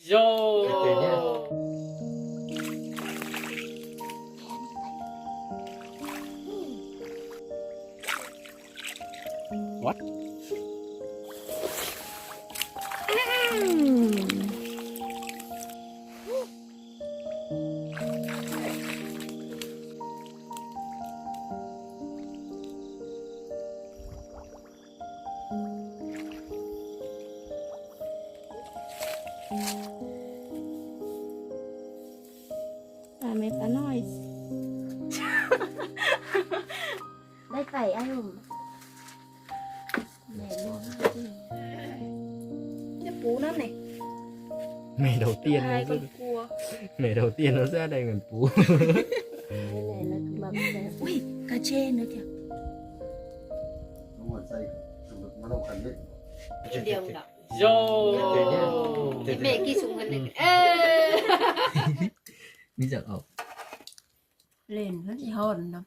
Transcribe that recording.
Yo. What? ປາແມ່ປານ້ອຍ ໄດ້ໄປອ້າຍຫຸ່ມ ແມ່ນບໍ່ ໄດ້ປູນຳນີ້ ແມ່ເຖົ້າຕຽນ ອ້າຍກໍກົວ ແມ່ເຖົ້າຕຽນເຮົາຊະໄດ້ເງິນປູ ແມ່ນແລ້ວຄືມັກແຊບ ອຸ້ຍ ກະເຈນເດີ ດຽວ ມາລົງກັນເດ້ ດຽວລະ ໂຢ ແມ່ກີ້ຊຸງເພິ່ນນີ້ ເອີ ມີຈັກອອກ ເຫຼັ້ນເພິ່ນຊິຮ້ອນນຳ